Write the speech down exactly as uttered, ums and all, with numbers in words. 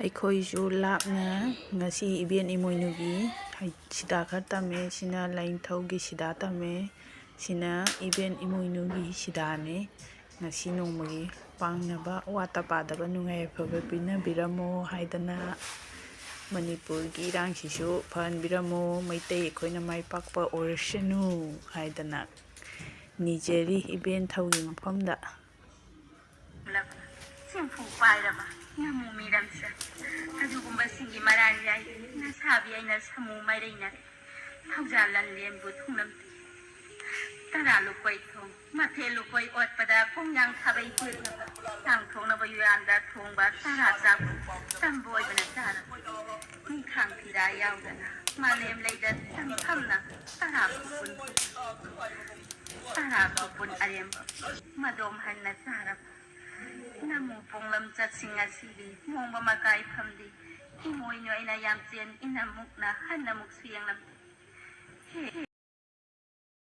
ꯑꯩꯈꯣꯏꯁꯨ ꯂꯥꯞꯅ ꯉꯁꯤ ꯏꯕꯦꯟ ꯏꯃꯣꯏꯅꯨꯒꯤ ꯍꯩ-, ꯁꯤꯗꯥ ꯈꯔ ꯇꯝꯃꯦ꯫ ꯁꯤꯅ ꯂꯥꯏꯅꯤꯡꯊꯧꯒꯤ ꯁꯤꯗꯥ ꯇꯝꯃꯦ꯫ ꯁꯤꯅ ꯏꯕꯦꯟ ꯏꯃꯣꯏꯅꯨꯒꯤ ꯁꯤꯗꯥꯅꯦ꯫ ꯉꯁꯤ ꯅꯣꯡꯃꯒꯤ ꯄꯥꯡꯅꯕ ꯋꯥꯠꯇ ꯄꯥꯗꯕ ꯅꯨꯡꯉꯥꯏ ꯌꯥꯏꯐꯕ ꯄꯤꯅꯕꯤꯔꯝꯃꯣ ꯍꯥꯏꯗꯅ, ꯃꯅꯤꯄꯨꯔꯒꯤ ꯏꯔꯥꯡꯁꯤꯁꯨ ꯐꯍꯟꯕꯤꯔꯝꯃꯣ, ꯃꯩꯇꯩ ꯑꯩꯈꯣꯏꯅ ꯃꯥꯏ ꯄꯥꯛꯄ ꯑꯣꯏꯔꯁꯅꯨ ꯍꯥꯏꯗꯅ ꯅꯤꯖꯔꯤ ꯏꯕꯦꯟ ꯊꯧꯒꯤ ꯃꯐꯝꯗ꯫ ꯆꯤꯡꯐꯨ ꯄꯥꯏꯔꯕ ꯌꯥꯝꯃꯨ ꯃꯤꯔꯝꯁꯦ, ꯑꯗꯨꯒꯨꯝꯕꯁꯤꯡꯒꯤ ꯃꯔꯥꯜ ꯌꯥꯏ꯫ ꯅꯁꯥꯕꯤ ꯑꯩꯅ ꯁꯃꯨ ꯃꯥꯏꯔꯩꯅꯔꯦ, ꯊꯧꯖꯥꯜ ꯂꯟꯂꯦꯟꯕꯨ ꯊꯨꯡꯂꯝ ꯄꯤ꯫ ꯇꯔꯥ ꯂꯨꯀꯣꯏ ꯊꯣꯡ, ꯃꯊꯦꯜ ꯂꯨꯀꯣꯏ ꯑꯣꯠꯄꯗ ꯀꯣꯡꯌꯥꯡ ꯈꯥꯕꯩ ꯇꯦꯛꯅꯕ, ꯆꯥꯡ ꯊꯣꯡꯅꯕ ꯌꯨꯌꯥꯟꯗ ꯊꯣꯡꯕ ꯇꯔꯥ ꯆꯥꯛ ꯇꯝꯕ ꯑꯣꯏꯕꯅ ꯆꯥꯔꯕ꯫ ꯅꯤꯡꯈꯥꯡ ꯐꯤꯔꯥ ꯌꯥꯎꯗꯅ ꯃꯥꯂꯦꯝ ꯂꯩꯗ ꯇꯝꯐꯝꯅ ꯇꯔꯥ ꯈꯨꯄꯨꯟ, ꯇꯔꯥ ꯈꯨꯄꯨꯟ ꯑꯔꯦꯝꯕ ꯃꯗꯣꯝ ꯍꯟꯅ ꯆꯥꯔꯕ꯫ ꯅꯃꯨ ꯄꯣꯡꯂꯝ ꯆꯠꯁꯤꯡ ꯑꯁꯤꯗꯤ ꯃꯣꯡꯕ ꯃꯀꯥꯏ ꯐꯝꯗꯤ ꯏꯃꯣꯏꯅꯨ ꯑꯩꯅ ꯌꯥꯝ ꯆꯦꯟ ꯏꯅꯃꯨꯛꯅ ꯍꯟꯅꯃꯨꯛꯁꯨ ꯌꯦꯡꯂꯝꯗꯦ꯫ ꯍꯦ,